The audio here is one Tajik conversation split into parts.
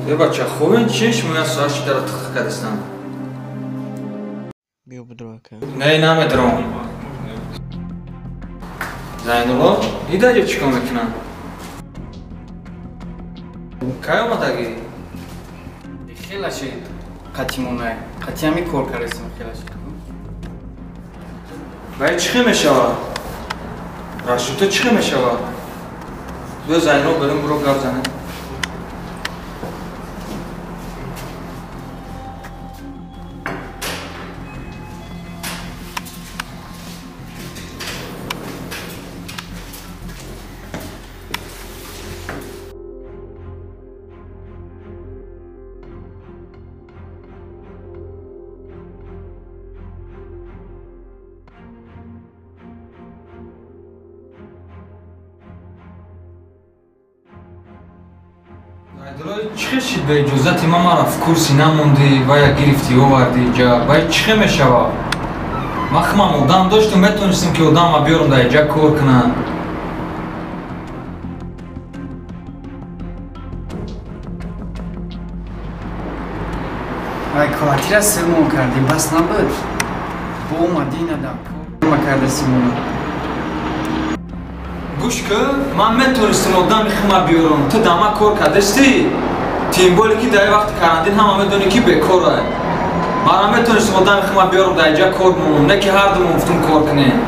Е бача, хубен чи шумо як соат шидара тиқ кардистам? Биё будро ака. Не, намедурам. Зайнулло, ида ҷо чӣ кор мекунам? Кай омадагӣ? Хела шид қатимонай. Қатӣ ҳами кор кардастам хела шид. Баъд чӣ хел мешавад? Рашидто чӣ хел мешавад? Биё Зайнулло берун буро гап занем. Чӣ хел шид ба иҷозати ман мара в курси намондӣ ва я гирифтӣ овардӣ инҷа? Баъд чӣ хел мешавад? Ман худам одам доштум, метонистам ки одамма биёрам дар инҷа кор кунам. Вай квартира сирмон кардӣ, бас набуд? Бо омадӣ надам кор карда симона. Гӯш кун, ман метонистам одами худма биёрам. Ту дар ман кор кардастӣ? Тем более ки дар вақти карантин ҳама медонӣ ки бекорай. Ман метонистам одами худма биёрам дар инҷа кор монам, не ки ҳар думон гуфтум кор кунем.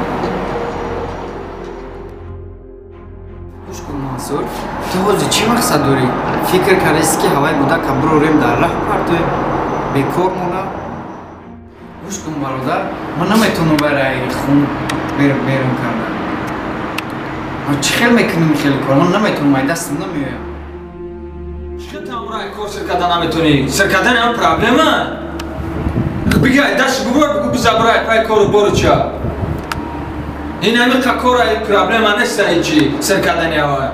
Гӯш кун Мансур, ту ҳозир чӣ мақсад дорӣ? Фикр кардастӣ ки ҳавай будака бирорем дар раҳ партоем, бекор монам? Гӯш кун бародар, ман наметавонам барои хун берун кардан. Ман чӣ хел мекунам хеле кор? Ман наметавонам, ай дастам намеояд. Чӣ хел тамра кор сир кардан наметавонӣ? Сир кардан ҳам проблема? Биги ай даст бубар, бугу бизабрай пай кору бору ча. Ин ҳамин кор ай проблема нест ай чӣ сир кардани авай.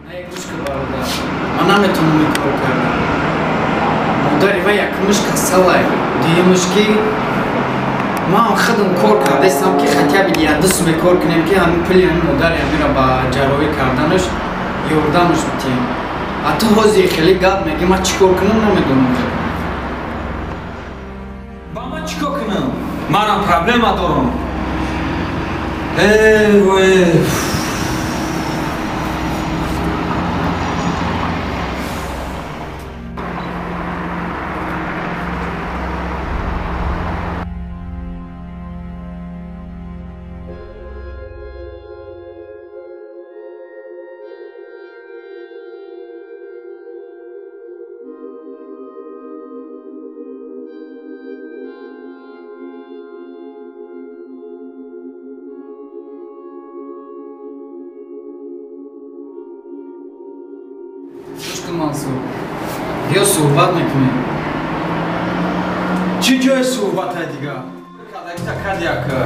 Не, гӯш кун бародар, ман наметавонам ин кор кардан. Модари вай якумаш касалай, дуюмаш ки ман худам кор кардастам ки хотя бы як ду суме кор кунем ки ҳамин пули ҳамин модари ҳаминро ба ҷарроҳӣ карданаш ёрдамаш битиҳем. А ту ҳозир хеле гап мегӣ, ман чӣ кор кунам намедонам. Ба ман чӣ кор кунам? Манам проблема дорам. Эй вой. Мансур, биё суҳбат мекунем. Чӣ ҷои суҳбата дига? Кардагита карди яка.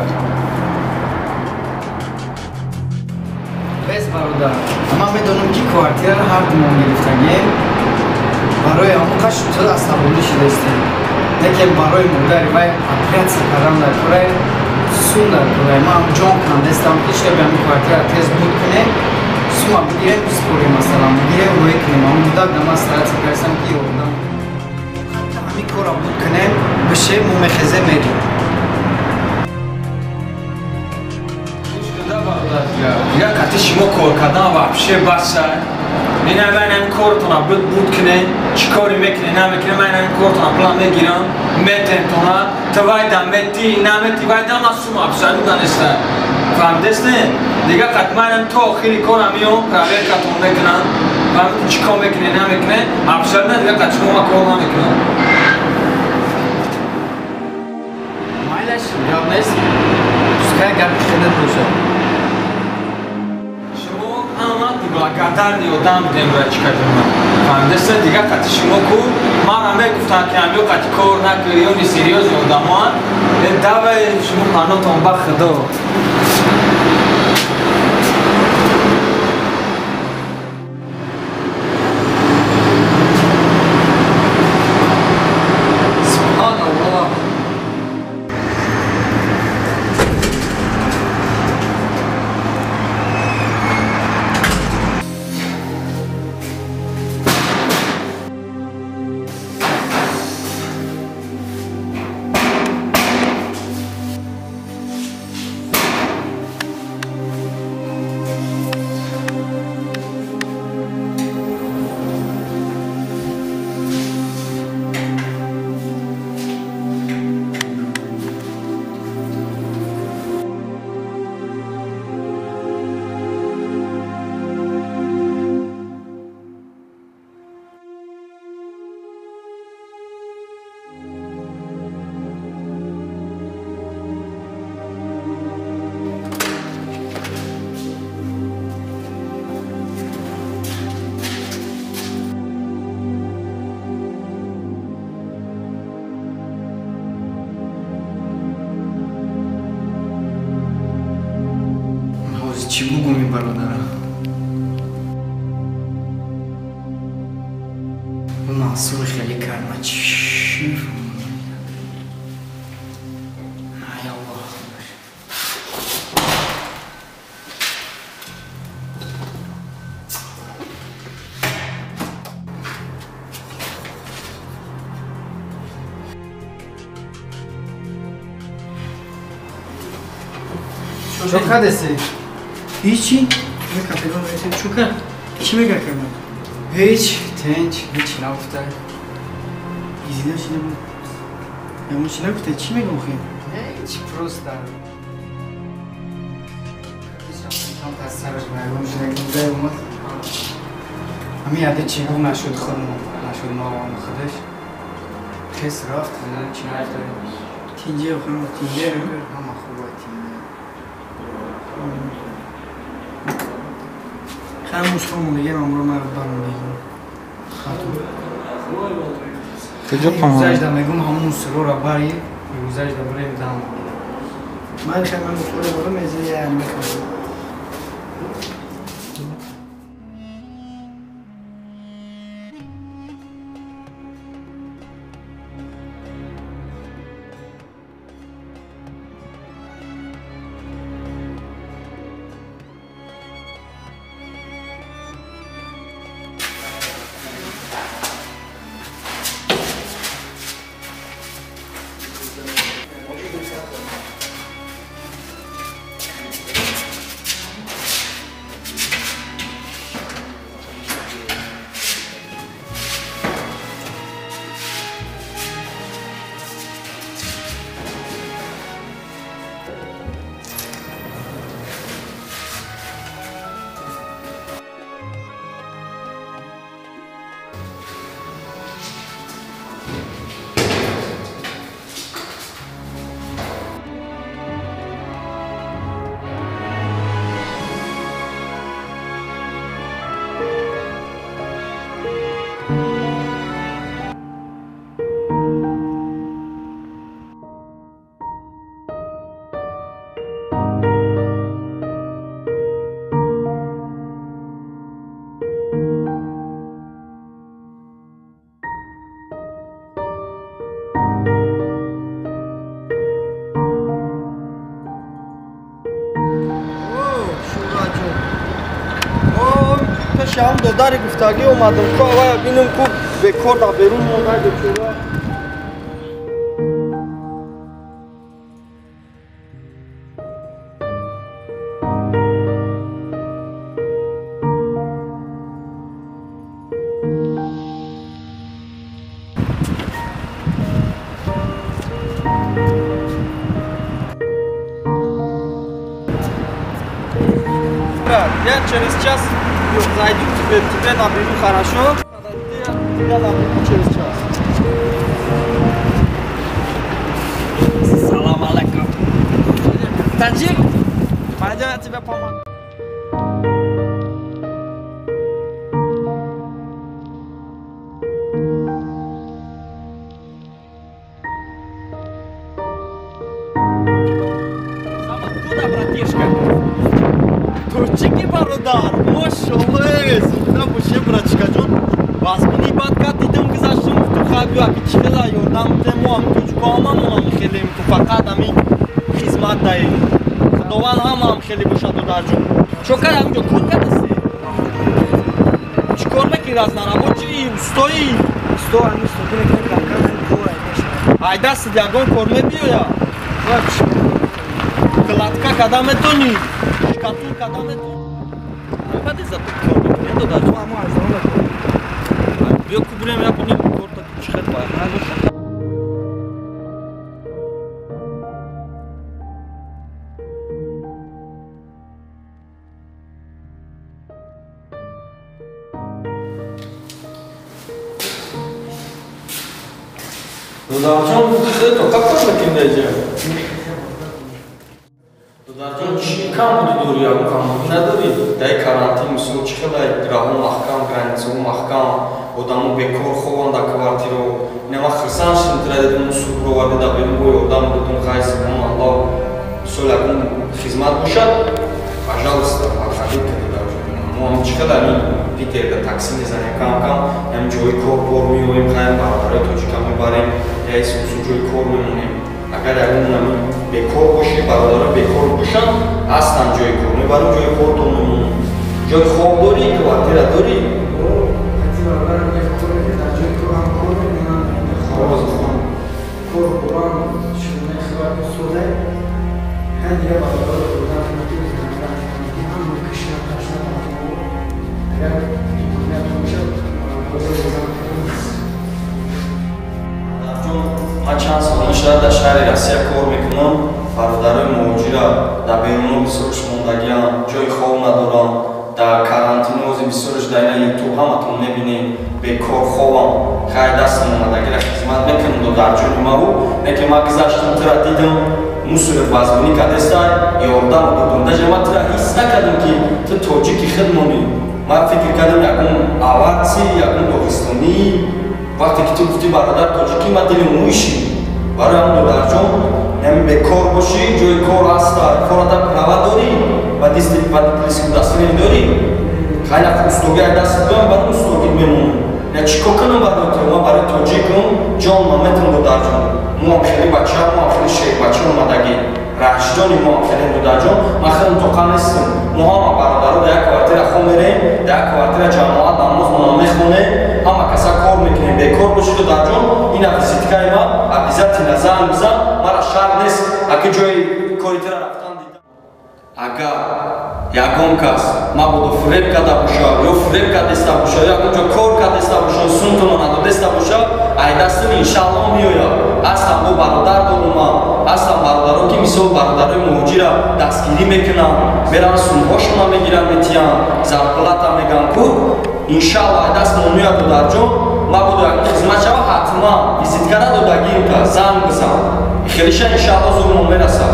Бес бародар, ман медонам ки квартираро ҳар думон гирифтагием. Барои ҳамон қаш ту асабонӣ шудаистем. Лекин барои модари вай оператсия кардан дар курай, сум дар курай. Ман ҷон кандастам ки шеби ҳамин квартираро тез буд кунем. Сума бигирем, бисупорем, масалан, бигирем, рӯй кунем. Ҳамон муддат ма стараться кардам ки ёрдам. Ҳатто ҳамин корро буд кунем, бишем, мо мехезем мерем. Гӯш кунда бародар, дигар қати шумо кор кардан вообще баса. Ина ман ҳамин кортона буд кунем, чӣ коре мекунем, намекунем, ман ҳамин кортона план мегирам, метемтона, ту вайдам метӣ, наметӣ, вайдам ман сума абсолютно нестам. Фаҳмидастед? Дигар қатманам то охири корам меом, проверкатон мекунам. Фаҳмидӣ чӣ кор мекунӣ, намекунӣ? Абсолютно дигар қат шумо ман кор намекунам. Майлаш, гап нест. Пускай гапи худат бошад. Шумо ҳама благодарни одам будем, братчика ҷонам. Фаҳмидастед? Дигар қати шумо ку мара мегуфтанд ки ҳамё қати кор накунӣ, ё несерьёзни одамоанд. Давай шумо панотон ба худо. Субҳаналлоҳ. Чӣ гум бародара? Мансур хеле кард, ман чӣ мефаҳмам? Ай Аллоҳ. Чо кардеси? Ҳечи? Чо кард? Чӣ мега кардам? Ҳеч, тинч, ҳеч нагуфта. Изина чӣ набуд? Ямон чӣ нагуфта? Чӣ мегам охир? Ҳеч, просто. Камтар сараш вайрон шуда, дай омад. Ҳамин яде чӣ гуфт нашуд худ нашуд мо худаш. Хес рафт, чӣ нагуфта. Тинҷе охир, тинҷе. Ҳама хуба тинҷе. Хамуш хомондагиам амро ман барондагим. Куҷо памон? Гузашта мегум ҳамун мусиқоро бари, гузашта барем дам. Ман хай ман мусиқоро барам мезанам, мехонам. Шам додари гуфтагӣ омадам, ку авая бинам, ку бекор да берун монда бечора. Я через час зайду к тебе, тебе наберу, хорошо? Я тебя наберу через час. Салам алейкум. Таджик, пойдем, я тебе помогу. Сам откуда, братишка? Тоҷики бародар, мошаллоҳ, зинда боше, братишкаҷон. Вазмини бад кард, дидам, гузаштам, гуфтум хай биё, аки чӣ хела ёрдам те, мо ҳам тоҷико ҳамамонам хелем, ту фақат ҳамин хизмат даи. Худованд ҳамаам хеле бошад, додарҷон. Чо кард ҳаминҷо кор кардасӣ? Чӣ кор мекунӣ, разнорабочий, устоӣ? Усто, ҳамин устоки мекунем, кам-кам кор мешавад. Ай дастат ягон кор мебиёяд? Кладка када метонӣ? Шкатул када метонӣ? Баъди за ту кор мекунӣ, додарҷон? Ҳамо аз замон кор. Биё ку бирем, я бинем корта ку чӣ хел бояд набошад. Додарҷон, худто как кор мекунӣ даҷа? Додарҷон, чӣ кам буди дорӣ, ягон камбудӣ надорӣ? Дай карантин мисол чӣ хела раҳо маҳкам, границаҳо маҳкам, одамо бекор хованд дар квартираҳо. Ина ман хирсан шудам, тира дидам, мусул бироварди дар берун, бо ёрдам додум, хай субҳон Аллоҳ. Мисол ягон хизмат бошад, пожалуйста, марҳамат. Мо ҳам чӣ қадар ин Питерда такси мезанем, кам-кам ҳам ҷои кор бор меоем, хайр бародарои тоҷика мебарем, яисусу ҷои кор мемонем. Агар ягон ҳамин бекор бошӣ, бародаро бекор бошанд, ҳастанд ҷои кор мебарем, ҷои кортон мемонем. Ҷои хоб дорӣ, квартира дорӣ? Кор бурам шунаи хабар сода ҳар дигар бародаро бурдан ки ҳама кишна ташна агар имконият бошад Ҷон, ман чанд сол мешавад дар шаҳри Россия кор мекунам. Бародарои муҳоҷира дар беруно бисёрш мондагиам, ҷои хоб надорам, дар карантинози бисёрш дар ина ютуб ҳаматон мебинем, бекор хобам. Хай дастам омадагира хизмат мекунам додарҷони маву, не ки ман гузаштам тура дидам, мусорат вазминӣ кардестай, ёрдам додам. Даже ман тура ҳис накардам ки ту тоҷики худмонӣ. Ман фикр кардам ягон аварци, ягон доғистонӣ. Вақте ки ту гуфтӣ бародар тоҷикӣ, ман дилим мӯишид. Барои ҳамин додарҷон, яъне бекор бошӣ, ҷои кор ҳаста, кората права дорӣ ва диск удостоверение дорӣ. Хайла устогӣ ай даст биём, барои устогӣ мемонам. Я чӣ кор кунам барои ту? Ман барои тоҷикам, ҷон ман метавонам додарҷон. Мо ҳам хеле бача, мо ҳам хеле шербача омадагӣ. Раҳшҷони мо ҳам хеле додарҷон, ман хеле тоқа нестам. Мо ҳама бародаро дар як квартира хоб мерем, дар як квартира ҷамоат намозмона мехонем, ҳама каса кор мекунем. Бекор бошӣ додарҷон, ина визиткаи ман, обязательно занг бизан, мара шарт нест, аки ҷои кори тура рафтан дидам. Агар ягон кас мабодо фиреб карда бошад, ё фиреб кардеста бошад, ё ягон ҷо кор кардеста бошад, сумтонро надодеста бошад, ай дастам иншааллоҳ меояд. Ҳастам бо бародар дорум ман, ҳастам бародаро ки мисол бародарои муҳоҷира дастгирӣ мекунанд, мераванд сумҳошонро мегиранд, метиҳанд, зарплата мегӯянд ку. Иншааллоҳ ай дастмон меояд додарҷон, мабодо ягон хизмат шава, ҳатман визиткара додагиим та занг бизан. Хелиша иншааллоҳ зурмон мерасад.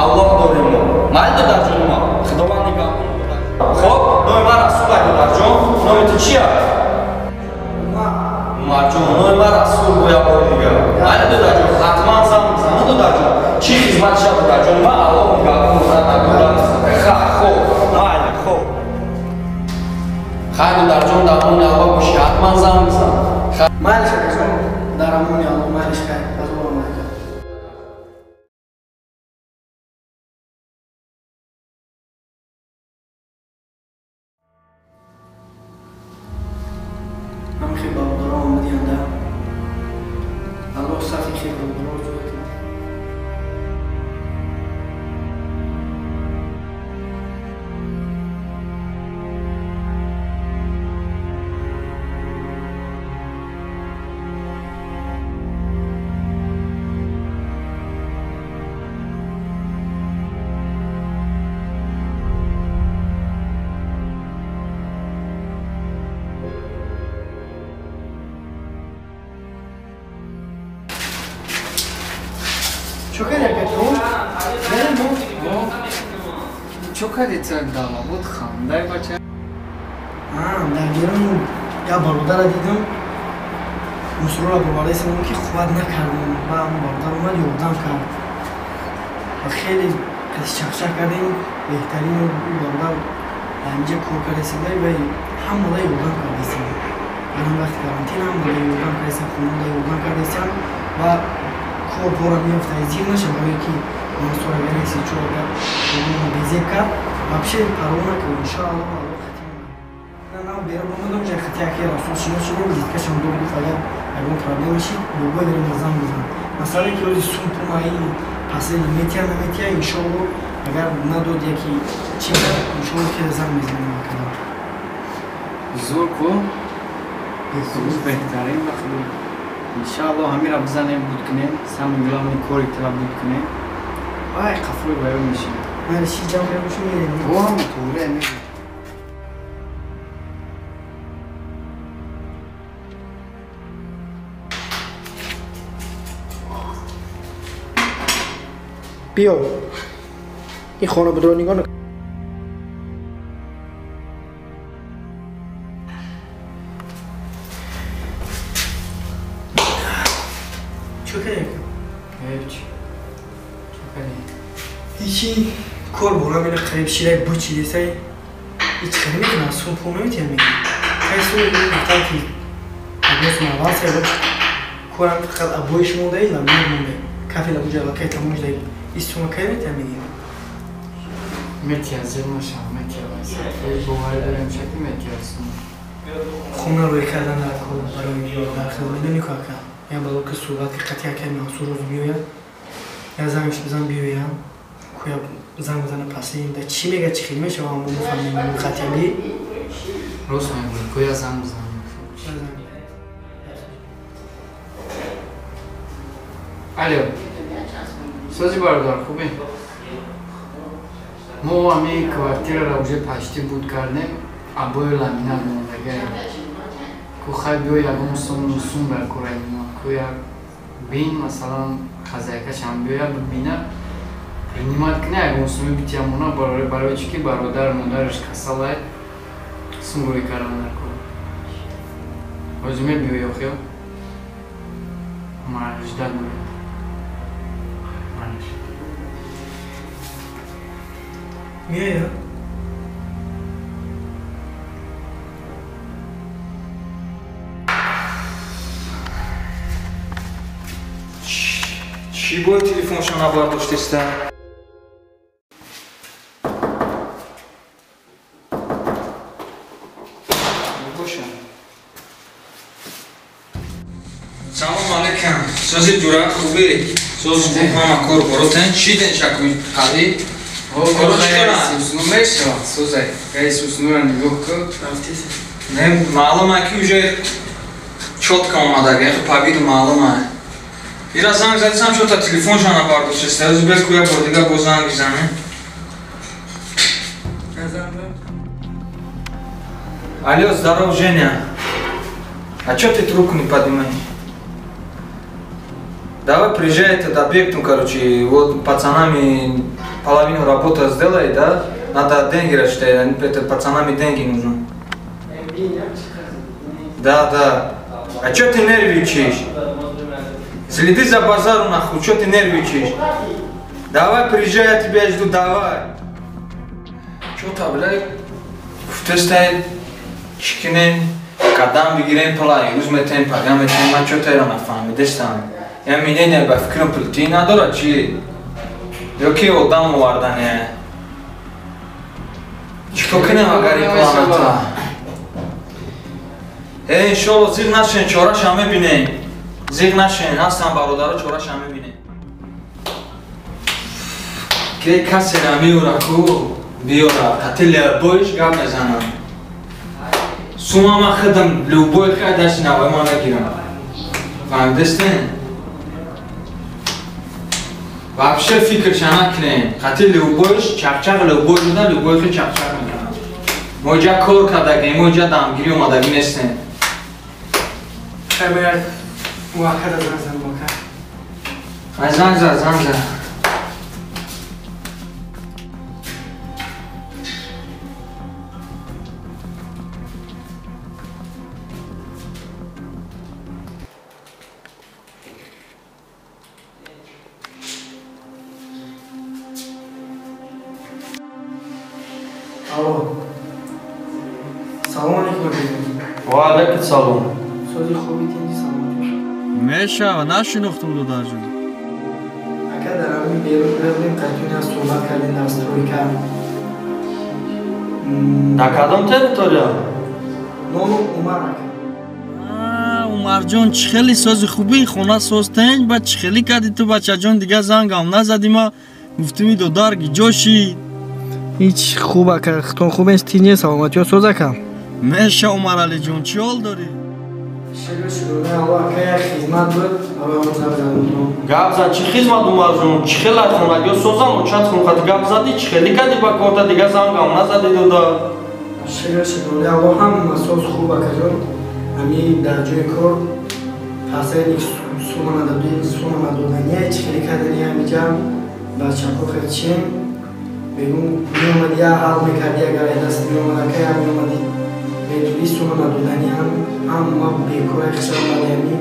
Авлод дорем мо. Майли додарҷони ман, Худованд нигаҳбон додарҷон. Хоб, номи ман Расул ай додарҷон, номи ту чи аст? Умарҷон, номи ман Расул бо як бори дигар. Майли додарҷон, ҳатман занг бизан, додарҷон. Чӣ хизмат шава додарҷони ман, Аллоҳ нигаҳбон додарҷон. Хоб, майли, хоб. Хайр додарҷон, дар амони Аллоҳ бошӣ, ҳатман занг бизан. Майли шакаҷон, дар амони Аллоҳ, майли хайр. Ҳамхел бародаро омадианда. Аллоҳ сафи хел бародаро ҷой кунад. Чо кардӣ акатон? Чо кардӣ дала буд хандай бача? Дар берун як бародарро дидам, мусорро бовардаистам ки хуват накардам. Ба ҳамон бародар омад, ёрдам кард ва хеле чахчах кардем. Беҳтарин бародар дар инҷа кор кардаистада ва ҳамада ёрдам кардаистанд. Дар ин вақти карантин ҳамада ёрдам кардаистанд, хонада ёрдам кардаистанд ва кор бора меёфта, зир наша, барое ки мансур агар неси чо агар безеб кард, вообще парво накард. Иншааллоҳ Аллоҳ хатима на на берун омадам, ҷа хати аки Расул шинос шудем, визиткашам дод, гуфт агар ягон проблема шид, бобой берем занг бизан. Масале ки ози сум пума ин пасели метия наметия, иншоаллоҳ агар надод яки чи иншоаллоҳ ки занг мезанем акада. Зур ку? Зур беҳтарин ба худо. Иншааллоҳ ҳамира бизанем, буд кунем, самый главный кори тра буд кунем. Ай қафои баён мешем. Майли ши ҷамъ кардем, мерем. О, ҳама туғри мерем. Биё. Ин хона будро нигоҳ накун. Чо кардӣ? Ҳеҷ. Чо кардӣ? Ҳечи, кор бора мера қариб ширай бучидесай. Ҳеч хеле мекунад, сум пул наметиҳад мегӯ. Кай сум гуфтам ки аванс корам фақат обоиш мондаи ламинат мондаи. Кафел уҷа аллакай тамом шудаи. Ин сума кай метиҳад мегӯ? Метиҳад, зер нашав, метиҳад. Боварӣ дорем шаки метиҳад сума. Хона рӯй кардан дар кор барои дар хел медонӣ ку ака. Я бало ки суҳбат ки қатъи акай Мансур рӯз биёяд. Я зангш бизан биёям. Куя занг бизана паси да чӣ мега чӣ хел мешава мо мефаҳмем қатъиби. Рост мегӯӣ, куя занг бизан. Алло. Сози бародар, хубе? Мо ҳамин квартираро уже почти буд кардем, обои ламинат мондагай. Ку хай биё ягон сум дар кораи мо. Ку як бин, масалан, хозяйкашам биёя бибина, принимать кина ягон суми битиямона барои чӣ ки бародар модараш касалай, сум рӯй кардан дар кор. Ҳозир мебиёй охиё? Ман ждать мекунам. Меояд? Чӣ бояд телефоншо набардоштеста? Салом алейкум. Сози ҷура хубӣ? Соз хуб ҳама кор боротен? Чӣ ден шакуи қавӣ? Не, маълум ки уже чётко омадага, яхе по виду маълум ай. Ира занг задисам, чё-то телефонша набардоштеста. Ҳозир бел ку як бор дига бо занг бизанем. Алло, здоров, Женя. А чё ты трубку не поднимаешь? Давай приезжай этот объектом, короче, вот пацанами половину работы сделай, да? Надо деньги рассчитать, это пацанами деньги нужны. Да, да. А чё ты нервничаешь? Следи за базаром, нахуй, чё ты нервничаешь? Давай приезжай, я тебя жду, давай. Чё-то, блядь, гуфтестай, чикинем, кадам бигирем пала, имрӯз метаем, пага метаем, ман чё-то эро нафаҳмидестам. Я мнение ба фикрам пултӣ надорад чи? Ё ки одам овардане? Чӣ кунем агар ин планата? Э, иншолло зиғ нашен, чораша мебинем. Зиғ нашен, ҳастам бародаро, чораша мебинем. Ки касера меёра ку, биёра, қати любойш гап мезанам. Сума ман худам любой хай дасти навои ман мегирам. Фаҳмидестен? Вообще фикрша накунем. Қати любойш чақчақ любой буда, любой хи чақчақ мекунам. Мо иҷа кор кардагем, мо иҷа дамгирӣ омадагӣ нестем. Хай бояд муваққата занг занам ака. Ай занг зад, занг зад. Алло. Салом алейкум. Ва алейкум салом. Сози хуби тинҷи саломатӣ. Мешава, нашинохтум додарҷон. Ака дар ҳамин берун будем, қатъиён аз суҳбат кардем дар стройка. Дар кадом территория? Номи Умар ака. Умарҷон, чӣ хеле сози хубӣ, хона созтен, баъд чӣ хеле кардӣ ту бачаҷон, дига зангам назадӣ ма гуфтими додар гиҷо шид. Ҳеч хуб ака, хитон хуб нест, тинҷи саломатиё соз ака. Меша Умаралиҷон, чӣ ҳол дорӣ? Шукр шукрона Аллоҳ ака, як хизмат буд барои он занг задам. Гап зад, чӣ хизмат Умарҷон? Чӣ хел ай хонагиё созам, очат хунхати гап задӣ, чӣ хеле кардӣ ба корта, дига зангам назадӣ дода. Шукр шукрона Аллоҳ, ҳама соз хуб акаҷон. Ҳами дар ҷои кор пасайник сума надодӣ, сума надодания, чӣ хеле кардани ҳамиҷа бачаҳо хел чем бегум меомад я ҳал мекарди, агар даст меомад ака, я меомади бедули сума надодани ҳама бекора хишам бадиями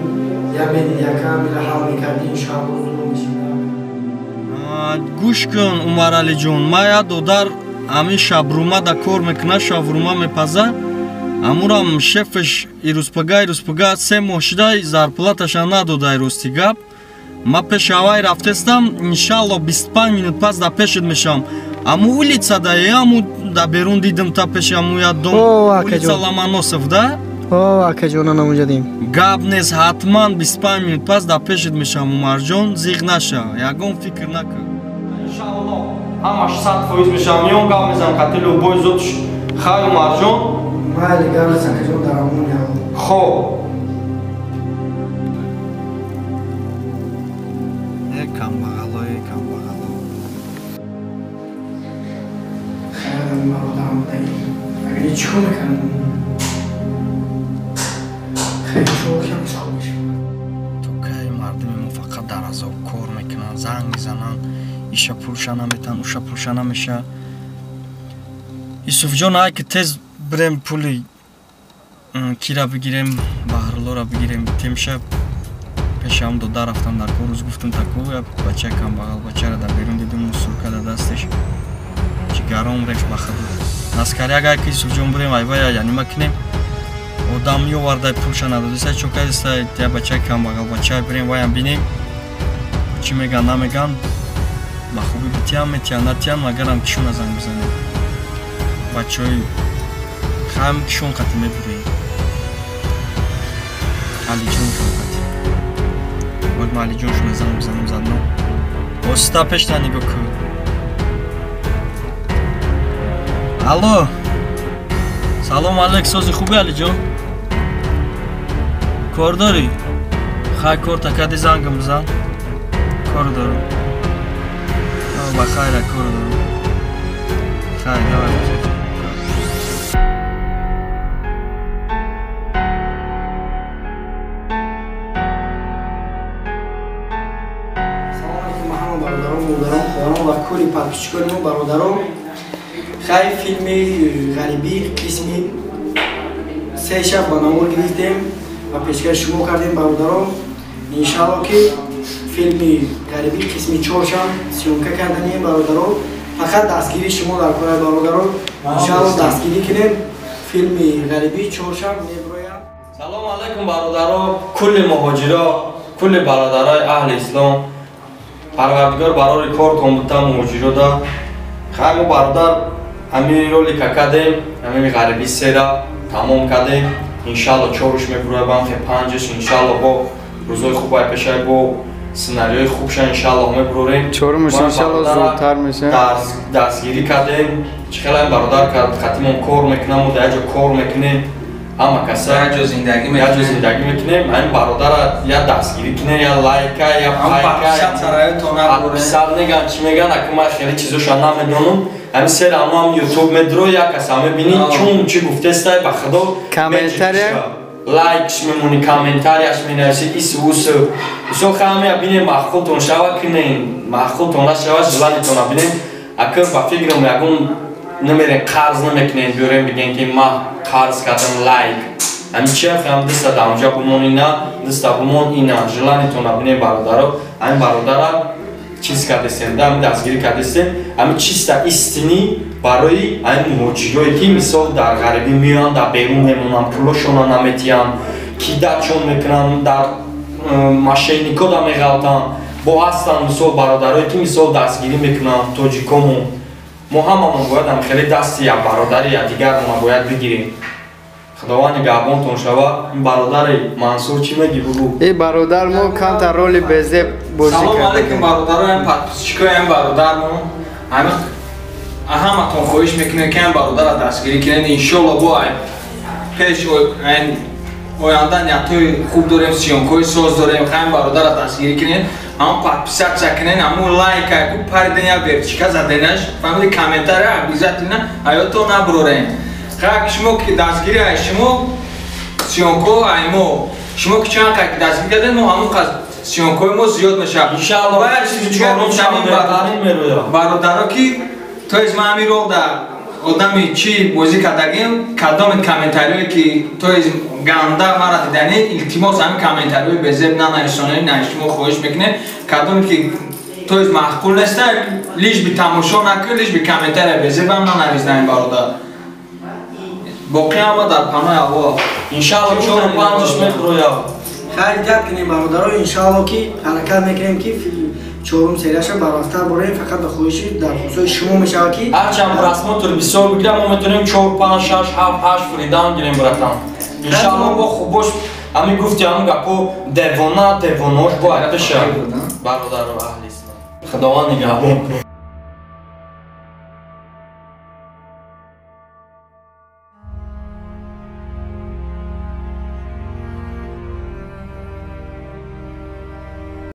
я медиди ака, мира ҳал мекарди, иншоалло зуд мешид. Гӯш кун Умаралиҷон, ман я додар ҳамин шабрума да кор мекуна, шаврума мепаза. Амурам шефаш ирӯзпага 3 моҳ шуда зарплаташа надода рости гап. Ма пеши авай рафтестам, иншалло 25 минут пас да пешит мешавам. Аму улица да аму да берун дидим та пеши аму я дом. Улица Ломоносов, да? О, акаҷон, ана унҷа дим. Гап нест, ҳатман 25 минут пас да пешит мешавам, Умарҷон, зиғ наша, ягон фикр накун. Иншалло ҳамаш 100% мешавам, миён гап мезанам қати любой зотш. Хай, Умарҷон. Майли, гап нест, акаҷон, дар амон яво. Хоб. Э камбағало, э камбағало. Хайрам бародарам даи. Агар чӣ кор мекардам? То кай мардуми мо фақат дар азоб кор мекунанд, занг мезананд, иша пулша наметан, уша пулша намеша. Юсуфҷон, ай ки тез бирем пули кира бигирем, баҳрлора бигирем, битемша. Пешам дода рафтам дар кор, рӯз гуфтам тако я бача камбағал бачара дар берун дидим, мусурка дар дастеш ҷигаром рехт ба худ. Наскаряк ай ки Юсуфҷон бирем, айвая янима кунем. Одам ёвардай пулша надодиса, чокадиса я бачаи камбағал бача бирем, ваям бинем чӣ меган намеган, ба хубӣ битиям метиям натиям, магарам кишона занг бизанем. Бачаҳои хам кишон қати мебурем, Алиҷоншон қати. Бояд ма Алиҷоншона занг бизанем задно. Оста пешта нигоҳ кун. Алло, салом алейк, сози хуби Алиҷон? Кор дорӣ? Хай, кор такади зангам бизан. Кор дорам. Ба хайра, кор дорам. Хай, давай. Салом алейкум ҳама бародарон, модарон, хоҳарон ва кулли подписчикони мо бародарон. Хай, филми ғарибӣ қисми 3 шаб ба навор гирифтем ва пешкаши шумо кардем бародарон. Иншалло ки филми ғарибӣ қисми 4 шаб съёмка карданием бародарон. Фақат дастгирии шумо дар кораи бародарон. Иншалло дастгирӣ кунем, филми ғарибӣ 4 шаб меброяд. Салом алейкум бародаро, кулли муҳоҷиро, кулли бародарои аҳли ислом. Парвардигор барори кортон бута муҳоҷирода. Хай, мо бародар ҳамин ролика кардем, ҳамин ғарибӣ 3-ра тамом кардем. Иншалло 4-ш мебурояд, бамхе 5-ш иншалло бо рӯзои хуб ай пешай бо сценарийҳои хубша иншалло мебурорем. 4-мш иншалло зудтар мешавад. Дастгирӣ кардем. Чӣ хеле ин бародар кард, қатимон кор мекунам, мо дар як ҷо кор мекунем. Ҳама каса як ҷо зиндагӣ мекунем. Ҳамин бародара я дастгирӣ кунем, я лайка, я пайка, подписат меган, чӣ меган, аку ман хеле чизоша намедонам. Ҳамин сер ҳамам ютуб медро, як каса мебинӣ, чун чӣ гуфтестай, ба худо комментария лайкш мемонӣ, комментарияш менависӣ, ис ус. Бисёр хай бинем, маъқултон шава кунем, маъқултон нашава, желаниятона бинем. Акр ба фикрам ягон намерем, қарз намекунем, биёрем бигем ки ман қарз кардам лайк. Ҳамин чи ҳам даста дар онҷа бумон ина, даста бумон ина, желаниятона бинем бародаро. Ҳамин бародара чиз кардестем, да, ҳамин дастгирӣ кардестем. Ҳамин чиста истинӣ барои ҳамин муҳоҷирое ки мисол дар ғарибӣ меоянд, дар берун мемонанд, пулошонро наметиҳанд, кидатшон мекунанд, дар мошеннико да меғалтанд. Бо ҳастанд мисол бародарое ки мисол дастгирӣ мекунанд тоҷикомон. Мо ҳамамон бояд ҳам хеле дасти як бародари якдигармона бояд бигирем. Худованд нигаҳбонтон шава. Ин бародари Мансур чӣ мегӣ, бугӯ? Э бародар, мо камтар роли безеб бозӣ кардем. Салом алейкум бародароям, подписчикоям, бародармон. Ҳамин ҳаматон хоҳиш мекунем ки ҳам бародарро дастгирӣ кунед. Иншолло бо пеш оянда ниятҳои хуб дорем, съёмкаҳои соз дорем. Ҳам бародарро дастгирӣ кунед, ҳам подписатсия кунед, ҳамун лайка ку париден я верчика заденаш, фаҳмиди, комментария обязательно ҳаётон набурорем. Хай, шумо ки дастгирӣ ай шумо съёмко ай мо. Шумо ки чанд қад дастгирӣ кардед, мо ҳамун қад съёмкаҳои мо зиёд мешавад. Иншалло бародаро ки то есть ман ҳамин рол дар одами чӣ бозӣ кардагим, кадоми комментариое ки то есть ганда мара диданӣ, илтимос ҳамин комментариҳои безеб нанависонед, на шумо хоҳиш мекунем. Кадоме ки То есть маъқул нест, лишь бы тамошо накун, лишь бы комментария безебам нанавиз на ин бародар. Боқӣ ҳама дар паноҳи Аллоҳ. Иншалло 4-5-ш меброяв. Хайр, гап кунем, бародаро, иншалло ки ҳаракат мекунем, ки чорум серияша барвақттар борем. Фақат ба хоҳиши дархостҳои шумо мешавад, ки ҳарчанд просмотр бисёр бигирам, мо метавонем 4, 5, 6, 7, 8 фридан гирем, братан. Иншалло бо хуб бош. Ҳамин гуфти, ҳамин гапо, девона девонош бояд биша, бародару аҳли ислом. Худованд нигаҳбон.